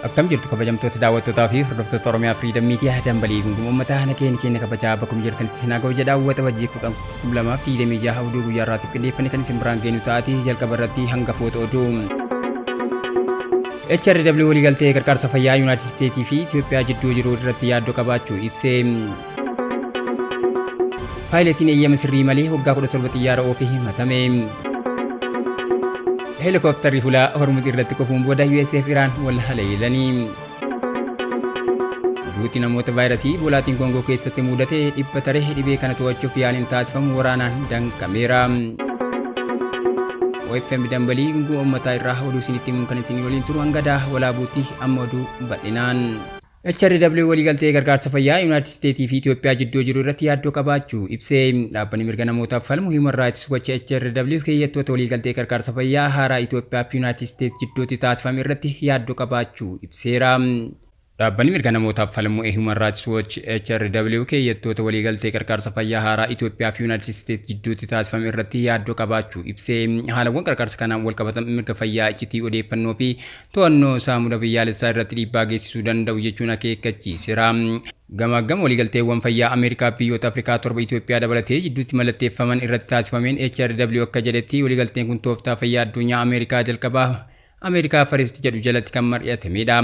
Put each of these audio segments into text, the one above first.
Akkam jirtu kabajamtoota daawwattootaa fi hordoftoota Oromiyaa Freedom Media dambalii gunguma uummataa nageenya keenya kabajaa bakkuma jirtanitti isin haa ga'u jedha hawwata wajjii 10,2026 oduu guyyaa irraatiif qindeeffame kan isin biraan geenyu ta'atii jalqaba irratti hangafoota oduu. HRW waliigaltee gargaarsa fayyaa Yuunaayitid Isteetii fi Itoophiyaa jidduu jiru irratti yaaddoo qabaachuu ibse. Paayiletiin eeyyama sirrii malee waggaa 17 xiyyaara oofee himatame. Heelikooptarri hulaa Hormuz irratti kufuun booda USF Iraan wal haleelanii. Duuti namoota vaayirasii Iboolaatiin Koongoo keessatti mudate 100 tare, dhibee kana to'achuuf yaaliin taasifamu waraanaan danqameera. OFM dambalii gunguma uummataa irraa oduu isinitti himuun kan isin waliin turu hangadaa walaabuutti, amma oduu bal'inaan. HRW waliigaltee gargaarsa fayyaa Yuunaayitid Isteetii fi Itoophiyaa jidduu jiru irratti yaaddoo qabaachuu ibse. Dhaabbanni mirga namootaaf falmu Human Rights Watch HRW keeyyattoota waliigaltee gargaarsa fayyaa haaraa Itoophiyaa fi Yuunaayitid Isteet jidduutti taasifame irratti yaaddoo qabaachuu ibseera. Dhaabbanni mirga namootaaf falmu Human Rights Watch HRW keeyyattoota waliigaltee qarqaarsa fayyaa haaraa Itoophiyaa fi Yuunaayitid Isteet jidduutti taasifame irratti yaaddoo qabaachuu ibse. Haalawwan qarqaarsa kanaan walqabatan mirga fayyaa, iccitii odeeffannoo fi to'annoo saamuda biyyaalessaa irratti dhiibbaa geessisuu danda'u jechuun akeekkachiiseera. Gamaaggama waliigalteewwan fayyaa Ameerikaa fi biyyoota Afrikaa torba Itoophiyaa dabalatee jidduutti mallatteeffaman irratti taasifameen HRW akka jedhetti, waliigalteen kun tooftaa fayyaa addunyaa Ameerikaa jalqabaa Ameerikaa First jedhu jalatti kan mar'iatamedha.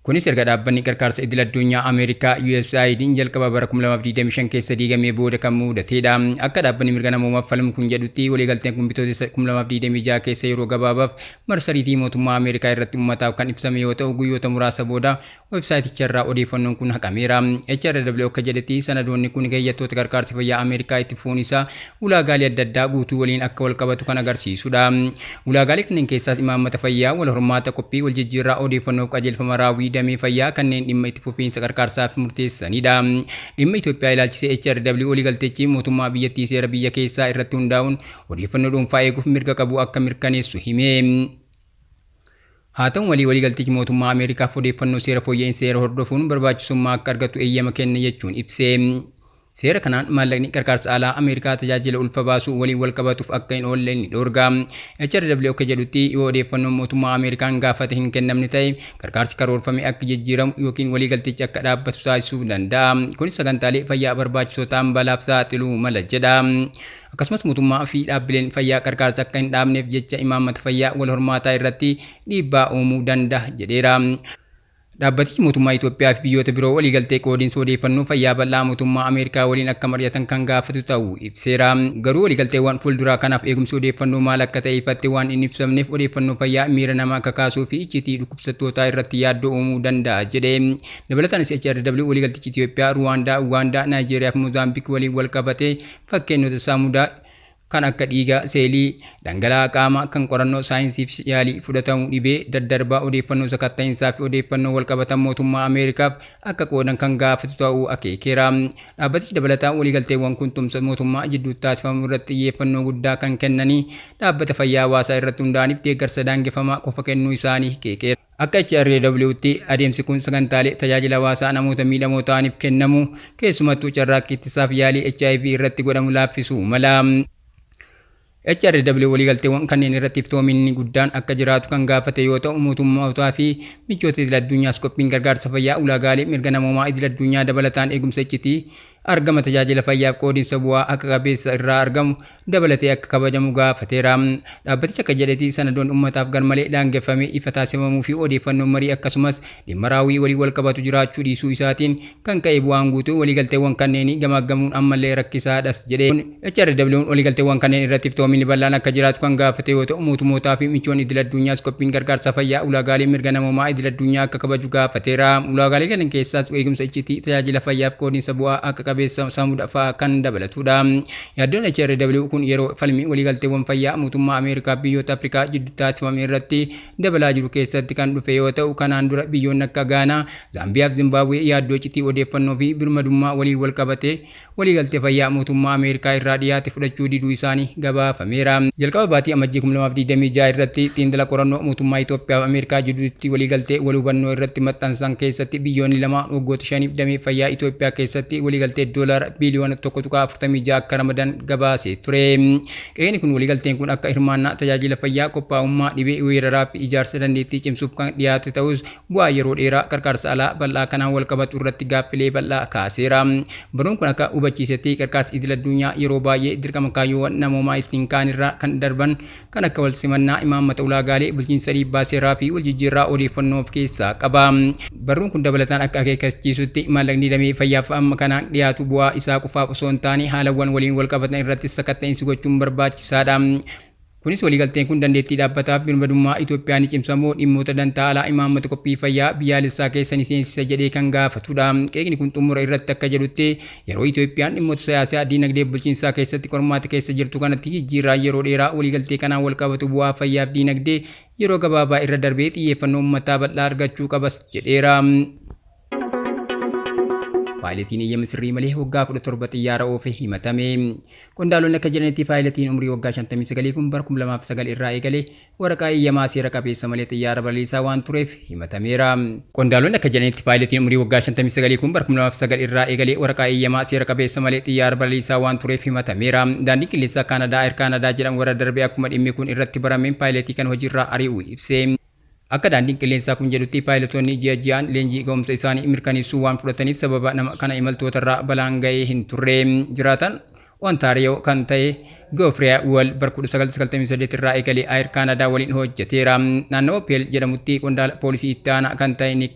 Kunis erga dhaabbanni gargaarsa idil-addunyaa Ameerikaa USAID'n jalqaba bara 2025 keessa diigamee booda kan mudatedha. Akka dhaabbanni mirga namoomaaf falmu kun jedhutti, waliigalteen kun Bitootessa 2026 keessa yeroo gabaabaaf marsariitii mootummaa Ameerikaa irratti ummataaf kan ibsame yoo ta'u, guyyoota muraasa booda websaayiticha irraa odeeffannoon kun haqameera. HRW akka jedhetti, sanadoonni kun keeyyattoota gargaarsi fayyaa Ameerikaa itti fufuun isaa ulaagaalee adda addaa guutuu waliin akka walqabatu kan agarsiisudha. Ulaagaalee kanneen keessaas imaammata fayyaa, wal hormaata, qophii wal jijjiirraa odeeffannoo fi qajeelfama raawwii damee fayyaa kanneen dhimma itti fufiinsa qarqaarsaaf murteessanidha. Dhimma Itoophiyaa ilaalchisee HRW waliigaltechi mootummaa biyyattii seera biyya keessaa irratti hundaa'uun odeeffannoo dhuunfaa eeguuf mirga qabu akka mirkaneessu hime. Haa ta'u malee, waliigaltichi mootummaa Ameerikaaf odeeffannoo seera fooyya'insa seera hordofuun barbaachisummaa akka argatu eeyyama kenna jechuun ibse. Seera kanaan maallaqni qarqaarsa alaa Ameerikaa tajaajila ulfa baasuu waliin walqabatuuf akka hin oolle ni dhoorga. HRW akka jedhutti, yoo odeeffannoon mootummaa Ameerikaan gaafate hin kennamne ta'e, qarqaarsi karoorfame akka jijjiiramu yookiin waliigaltichi akka dhaabbatu taasisuu danda'a. Kunis sagantaalee fayyaa barbaachisoo ta'an balaaf saaxiluu mala jedha. Akkasumas mootummaa fi dhaabbileen fayyaa qarqaarsa akka hin dhaabneef jecha imaammata fayyaa wal hormaataa irratti dhiibbaa uumuu danda'a jedheera. Dhaabbatichi mootummaa Itoophiyaa fi biyyoota biroo waliigaltee qoodinsa odeeffannoo fayyaa bal'aa mootummaa Ameerikaa waliin akka mari'atan kan gaafatu ta'uu ibseera. Garuu waliigalteewwan fuulduraa kanaaf eegumsi odeeffannoo maal akka ta'e ifatti waan hin ibsamneef, odeeffannoo fayyaa miira namaa kakaasuu fi iccitii dhukkubsattootaa irratti yaaddoo uumuu danda'a jedhe. Dabalataanis HRW waliigaltichi Itoophiyaa, Ruwaandaa, Ugaandaa, Naayijeeriyaa fi Moozaambiik waliin walqabatee fakkeenyota saamudaa kan akka dhiiga, seelii, dhangala'aa qaamaa kan qorannoo saayinsii fi yaalii fudhatamu, dhibee daddarbaa, odeeffannoo sakatta'insaa fi odeeffannoo walqabatan mootummaa Ameerikaaf akka qoodan kan gaafatu ta'uu akeekeera. Dhaabbatichi dabalataan waliigalteewwan kun tumsa mootummaa jidduutti taasifamu irratti xiyyeeffannoo guddaa kan kennanii dhaabbata fayyaa hawaasaa irratti hundaa'aniif deeggarsa daangeffamaa qofa kennuu isaanii qeeqeera. Akka HRW'tti, adeemsi kun sagantaalee tajaajila hawaasaa namoota miidhamoo ta'aniif kennamu, keessumattuu carraaqqii ittisaaf yaalii hiv irratti godhamu laaffisuu mala. HRW waliigalteewwan kanneen irratti iftoominni guddaan akka jiraatu kan gaafate yoo ta'u, mootummootaa fi michoota idil-addunyaas qophiin gargaarsa fayyaa ulaagaalee mirga namoomaa idil-addunyaa dabalataan eegumsa iccitii, argama tajaajila fayyaaf qoodinsa bu'aa haqa qabeessa irraa argamu dabalatee akka kabajamu gaafateera. Dhaabbatichi akka jedhetti, sanadoonni ummataaf garmalee daangeffamee ifa taasifamuu fi odeeffannoon marii akkasumas dhimma raawwii waliin walqabatu jiraachuu dhiisuu isaatiin kan ka'e bu'aan guutuu waliigalteewwan kanneenii gamaaggamuun ammallee rakkisaadhas jedhe. HRW'n waliigalteewwan kanneen irratti iftoominni bal'aan akka jiraatu kan gaafate yoo ta'u, mootummootaa fi michoonni idil-addunyaas qophiin gargaarsa fayyaa ulaagaalee mirga namoomaa idil-addunyaa akka kabaju gaafateera. Ulaagaalee kanneen keessaas eegumsa iccitii, tajaajila fayyaaf qoodinsa bu'aa haqa qabeessa saamuda fa'aa kan dabalatudha. Yaaddoon HRW kun yeroo falmii waliigalteewwan fayyaa mootummaa Ameerikaa fi biyyoota Afrikaa jidduutti taasifame irratti dabalaa jiru keessatti kan dhufe yoo ta'u, kanaan dura biyyoonni akka Gaanaa, Zaambiyaa fi Zimbaabuwee yaaddoo iccitii odeeffannoo fi birmadummaa waliin walqabatee waliigaltee fayyaa mootummaa Ameerikaa irraa dhiyaate fudhachuu diduu isaanii gabaafameera. Jalqaba baatii Amajjii 2026 irratti xiinxala qorannoo mootummaa Itoophiyaa fi Ameerikaa jidduutti waliigaltee wal hubannoo irratti maxxansan keessatti, biyyoonni lamaan waggoota shaniif damee fayyaa Itoophiyaa keessatti waliigaltee dabalatee doolaara biiliyoona 1.46 akka ramadan gabaasee ture. Qeeqni kun waliigalteen kun akka hirmaannaa tajaajila fayyaa, qophaa'ummaa dhibee weeraraa fi ijaarsa dandeettii cimsuuf kan dhiyaate ta'us, bu'aa yeroo dheeraa qarqaarsa alaa bal'aa kanaan wal qabatu irratti gaaffilee bal'aa kaaseera. Barruun kun akka hubachiisetti, qarqaarsi idil addunyaa yeroo baay'ee dirqama kaayyoowwan namoomaa ittiin kaan irraa kan darban, kan akka wal simannaa imaammata, ulaagaalee bulchiinsa, dhiibbaa seeraa fi waljijjiirraa odeeffannoo of keessaa qaba. Barruun kun dabalataan akka akeekkachiisutti, maallaqni damee fayyaaf amma kanaan dhiyaatu bu'aa isaa qofaaf osoo hin taane haalawwan waliin wal qabatan irratti sakatta'insi gochuun barbaachisaadha. Kunis waliigalteen kun dandeettii dhaabbataaf birmadummaa Itoophiyaa ni cimsa moo dhimmoota dantaa alaa imaammata qophii fayyaa biyyaalessaa keessa ni seensisa jedhee kan gaafatudha. Qeeqni kun xumura irratti akka jedhutti, yeroo Itoophiyaan dhimmoota siyaasaa, diinagdee, bulchiinsaa keessatti qormaata keessa jirtu kanatti, jijjiirraa yeroo dheeraa waliigaltee kanaan wal qabatu bu'aa fayyaaf diinagdee yeroo gabaabaa irra darbee xiyyeeffannoo uummataa bal'aa argachuu qabas jedheera. Paayiletiin eeyyama sirrii malee waggaa 17 xiyyaara oofe himatame. Qondaalonni akka jedhanitti, paayiletiin umrii waggaa 59 kun bara 2009 irraa eegalee waraqaa eeyyamaa seera qabeessa malee xiyyaara balaliisaa waan tureef himatameera. Qondaalonni akka jedhanitti, paayiletiin umrii waggaa 59 kun bara 2009 irraa eegalee waraqaa eeyyamaa seera qabeessa malee xiyyaara balaliisaa waan tureef himatameera. Daandiin qilleensaa Kaanadaa Air Canada jedhamu warra darbe akkuma dhimmi kun irratti barameen paayiletii kan hojiirraa ari'u ibse. Akka daandiin qilleensaa kun jedhutti, paayiletoonni ji'a ji'aan leenjii ga'umsa isaanii mirkaneessuu waan fudhataniif sababa nama kana imaltootarraa balaan ga'ee hin turre. Jiraatan Ontaariyoo kan ta'e Goofriyaa Wal bara 1998 irraa eegalee Air Canada waliin hojjeteera. Naannawa Peel jedhamutti qondaala poolisii itti aanaa kan ta'e Nick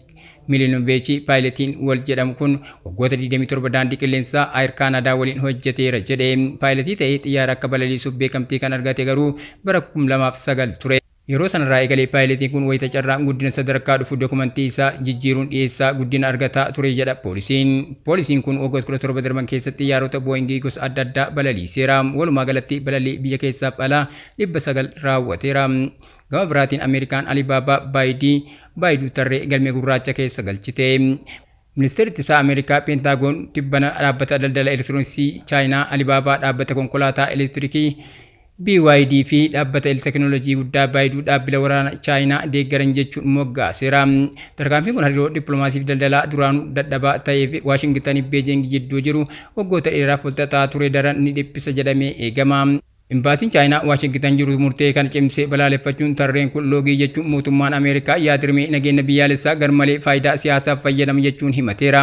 Milinoveechi, paayiletiin Wal jedhamu kun waggoota 27 daandii qilleensaa Air Canada waliin hojjeteera jedhe. Paayiletii ta'ee xiyyaara akka balaliisuuf beekamtii kan argate garuu bara 2009 ture. Yeroo sanarraa eegalee paayiletiin kun wayita carraan guddina sadarkaa dhufu dokumentii isaa jijjiiruun dhiyeessaa guddina argataa ture jedha poolisiin. Poolisiin kun waggoota 17 darban keessatti xiyyaarota Booyingii gosa adda addaa balaliiseera. Walumaa galatti balalii biyya keessaaf alaa 900 raawwateera. Gama biraatiin Ameerikaan Alibaabaa, Baayidii, Baayiduu tarree galmee gurraacha keessa galchite. Ministeerri ittisaa Ameerikaa Peentaagoon tibbana dhaabbata daldala elektirooniksii Chaayinaa Alibaabaa, dhaabbata konkolaataa elektirikii BYD fi dhaabbata teekinooloojii guddaa Baayiduu dhaabbila waraana Chaayinaa deeggaran jechuun moggaaseera. Tarkaanfiin kun hariiroo dippiloomaasii fi daldalaa duraanuu dadhabaa ta'ee fi Waashingitanii fi Beejing jidduu jiru waggoota dheeraaf walxaxaa ture daran ni dhiphisa jedhamee eegama. Imbaasiin Chaayinaa Waashingitan jiru murtee kana cimsee balaaleffachuun, tarreen kun loogii jechuun mootummaan Ameerikaa yaadrimee nageenya biyyaalessaa garmalee faayidaa siyaasaaf fayyadama jechuun himateera.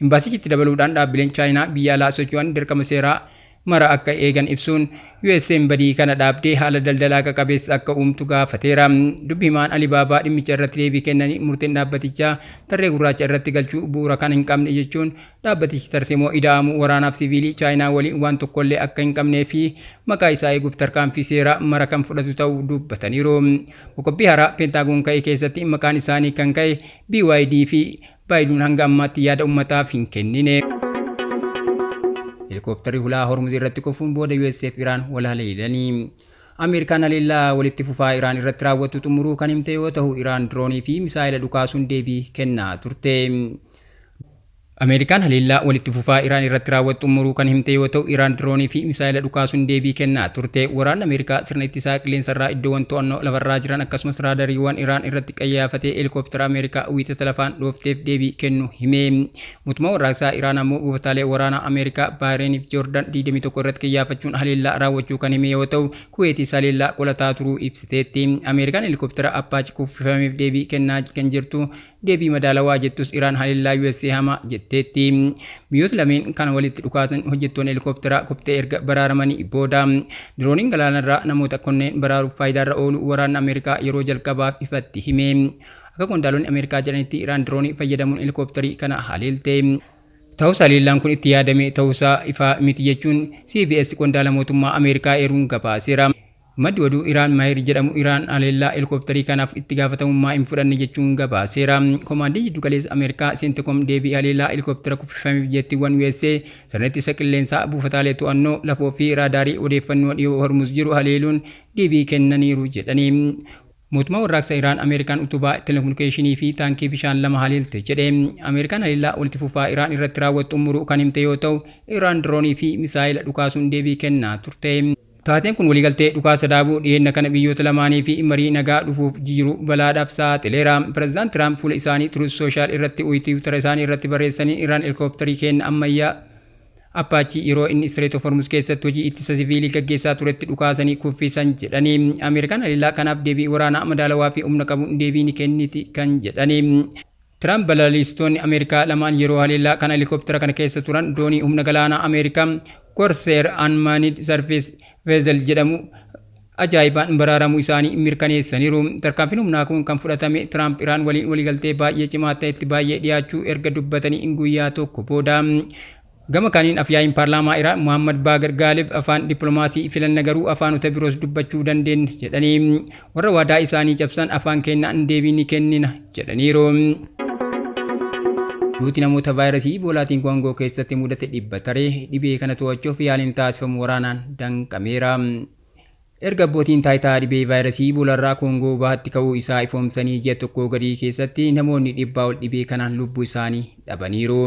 Imbaasichi itti dabaluudhaan dhaabbileen Chaayinaa biyya alaa socho'an dirqama seeraa mara akka eegan ibsuun, USA'n badii kana dhaabdee haala daldalaa haqa qabeessa akka uumtu gaafateera. Dubbi himaan Alibaabaa dhimmicha irratti deebii kennanii, murteen dhaabbatichaa tarree gurraacha irratti galchuu bu'uura kan hin qabne jechuun, dhaabbatichi tarsiimoo ida'amuu waraanaaf siviilii Chaayinaa waliin waan tokkollee akka hin qabnee fi maqaa isaa eeguuf tarkaanfii seeraa mara kan fudhatu ta'uu dubbataniiru. Qoqqobbii haaraa Peentaagoon ka'e keessatti maqaan isaanii kan ka'e BYD fi Baayiduun hanga ammaatti yaada uummataaf hin kennine. Helikoophtarri hulaa Hormuz irratti kufuun booda USA fi Iraan wal haleelanii. Ameerikaan haleellaa walitti fufaa Iraan irratti raawwattu xumuruu kan himte yoo ta'u, Iraan diroonii fi misaa'ila dhukaasuun deebii kennaa turte. Ameerikaan haleellaa walitti fufaa Iraan irratti raawwattu xumuruu kan himte yoo ta'u, Iraan diroonii fi misaa'ila dhukaasuun deebii kennaa turte. Waraanni Ameerikaa sirna ittisaa qilleensarraa, iddoowwan to'annoo lafarraa jiran, akkasumas raadariiwwan Iraan irratti qayyaafatee helikooптara Ameerikaa Wiixata lafaan dhoofteef deebii kennu hime. Mootummaan warraaqsaa Iraan ammoo buufataalee waraanaa Ameerikaa, Baahireen fi Joordaan 21 irratti qiyyaafachuun haleellaa raawwachuu kan hime yoo ta'u, Kuweetis haleellaa qolataa turuu ibsiteetti. Ameerikaan helikooптara Appaachi kuffifameef deebii kennaa kan jirtu deebii madaalawaa jettus, Iraan haleellaa USA hamaa jetteetti. Biyyoota lameen kan walitti dhukaasan hojjettoonni helikooптara kuftee erga baraaramanii booda. Dirooniin galaanarraa namoota kunneen baraaruuf faayidaarra oolu waraanni Ameerikaa yeroo jalqabaaf ifatti hime. Akka qondaalonni Ameerikaa jedhanitti, Iraan diroonii fayyadamuun helikoophtarii kana haleelte. Ta'us haleellaan kun itti yaadamee ta'uusaa ifaa miti jechuun CBS qondaala mootummaa Ameerikaa eeruun gabaaseera. Maddi oduu Iraan Mahir jedhamu Iraan haleellaa helikoophtarii kanaaf itti gaafatamummaa hin fudhanne jechuun gabaaseera. Komaandiin jiddugaleessa Ameerikaa Seentikoom deebii haleellaa helikoophitara kuffifameef jettiiwwan USA, sirna ittisa qilleensaa, buufataalee to'annoo lafoo fi raadaarii odeeffannoo dhiyoo Hormuz jiru haleeluun deebii kennaniiru jedhani. Mootummaan warraaqsa Iraan Ameerikaan utubaa telekominikeeshinii fi taankii bishaan lama haleelte jedhe. Ameerikaan haleellaa walitti fufaa Iraan irratti raawwattu xumuruu kan himte yoo ta'u, Iraan diroonii fi misaa'ila dhukaasuun deebii kennaa turte. Taateen kun waliigaltee dhukaasa dhaabuu dhiyeenya kana biyyoota lamaanii fi marii nagaa dhufuuf jiru balaadhaaf saaxileera. Pireezidaant Tiraamp fuula isaanii Truth Social irratti, Tiwiitara isaanii irratti barreessanii, Iraan helikoophtarii keenya ammayyaa Apache yeroo inni Strait of Hormuz keessatti hojii ittisa siviilii gaggeessaa turetti dhukaasanii kuffisan jedhanii, Ameerikaan haleellaa kanaaf deebii waraanaa madaalawaa fi humna qabuun deebii ni kenniti kan jedhanii. Tiraamp balaliistonni Ameerikaa lamaan yeroo haleellaa kana helikooптera kana keessa turan doonii humna galaanaa Ameerikaa Corsair Unmanned Surface Vessel jedhamu ajaa'ibaan baraaramuu isaanii mirkaneessaniiru. Tarkaanfiin humnaa kun kan fudhatame Tiraamp Iraan waliin waliigaltee baay'ee cimaa ta'etti baay'ee dhiyaachuu erga dubbatanii guyyaa tokko booda. Gama kaaniin afyaa'iin paarlaamaa Iraan Muhammad Baagar Gaalib afaan dippiloomaasii filanna, garuu afaanota biroos dubbachuu dandeenya jedhanii, warra waadaa isaanii cabsan afaan kennaan deebii ni kennina jedhaniiru. Duuti namoota vaayirasii Iboolaatiin Koongoo keessatti mudate 100 taree, dhibee kana to'achuuf yaaliin taasifamu waraanaan danqameera. Erga abbootiin taayitaa dhibee vaayirasii Iboolaarraa Koongoo bahaatti ka'uu isaa ifoomsanii ji'a tokkoo gadii keessatti namoonni 100 ol dhibee kanaan lubbuu isaanii dhabaniiru.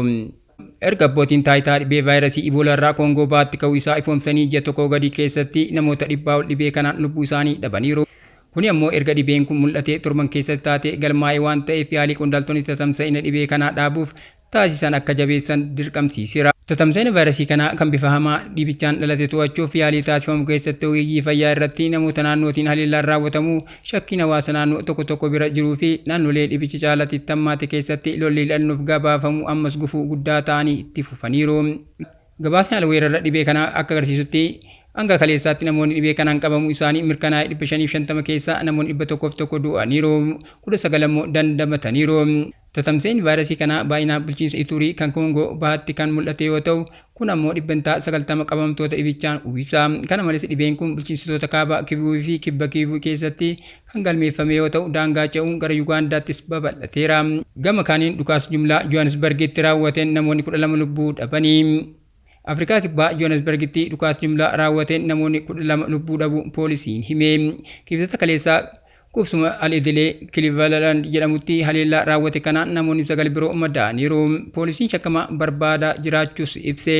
Erga abbootiin taayitaa dhibee vaayirasii Iboolaarraa Koongoo bahaatti ka'uu isaa ifoomsanii ji'a tokkoo gadii keessatti namoota 100 ol dhibee kanaan lubbuu isaanii dhabaniiru. Kuni ammoo erga dhibeen kun mul'atee torban keessatti taatee galmaa'e waan ta'eef, yaalii qondaaltonni tatamsa'ina dhibee kanaa dhaabuuf taasisan akka jabeessan dirqamsiiseera. Tatamsa'ina vaayirasii kanaa kan bifa hamaa dhibichaan dhalate to'achuuf yaalii taasifamu keessatti ogeeyyii fayyaa irratti namoota naannootiin haleellaan raawwatamuu shakkiin hawaasa naannoo tokko tokko bira jiruu fi naannolee dhibichi caalatti itti hammaate keessatti lolli hidhannoof gabaafamu ammas gufuu guddaa ta'anii itti fufaniiru. Gabaasni haala weerara dhibee kanaa akka agarsiisutti, hanga kaleessaatti namoonni dhibee kanaan qabamuu isaanii mirkanaa'e 550 keessaa namoonni 101 du'aniiru, 19 immoo dandamataniiru. Tatamsa'inni vaayirasii kanaa baay'inaan bulchiinsa Iturii kan Koongoo bahaatti kan mul'ate yoo ta'u, kun ammoo 90% qabamtoota dhibichaan uwwisa. Kana malees dhibeen kun bulchiinsitoota Kaaba Kivuu fi Kibba Kivuu keessatti kan galmeeffame yoo ta'u, daangaa ce'uun gara Yugaandaattis babal'ateera. Gama kaaniin dhukaasa jumlaa Johannesburgitti raawwateen namoonni 12 lubbuu dhabanii. Afrikaa Kibbaa Johannesburgitti dhukaasa jumlaa raawwateen namoonni 12 lubbuu dhabuu poolisiin hime. Kibxata kaleessaa qubsuma al-idilee Kilivaland jedhamutti haleellaa raawwate kanaan namoonni 9 biroo madaa'aniiru. Poolisiin shakkamaa barbaadaa jiraachuus ibse.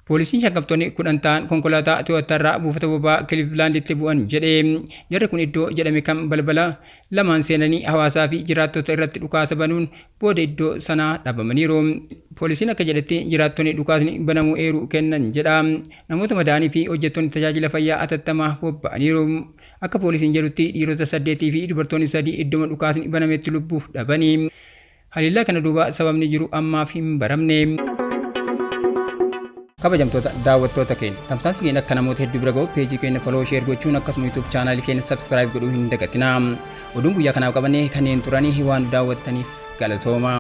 Poolisiin shakkamtoonni 10 ta'an konkolaataa Toyota irraa buufata boba'aa Kilivalanditti bu'an jedhe. Jarri kun iddoo jedhame kan balbala lamaan seenanii hawaasaa fi jiraattota irratti dhukaasa banuun booda iddoo sanaa dhabamaniiru. Poolisiin akka jedhetti jiraattonni dhukaasni banamuu eeruu kennan jedha. Namoota madaa'anii fi hojjettoonni tajaajila fayyaa atattamaa bobba'aniiru. Akka poolisiin jedhutti dhiirota 8 fi dubartoonni 3 iddoma dhukaasni banametti lubbuu dhabanii. Haleellaa kana duuba sababni jiru ammaaf hin baramne. Kabajamtoota daawwattoota keenya, tamsaasni keenya akka namoota hedduu bira ga'u peejii keenya follow, share gochuun akkasuma YouTube chaanaalii keenya subscribe godhuu hin dagatinaa. Oduun guyyaa kanaaf qabannee kanneen turanii, waan daawwattaniif galatooma.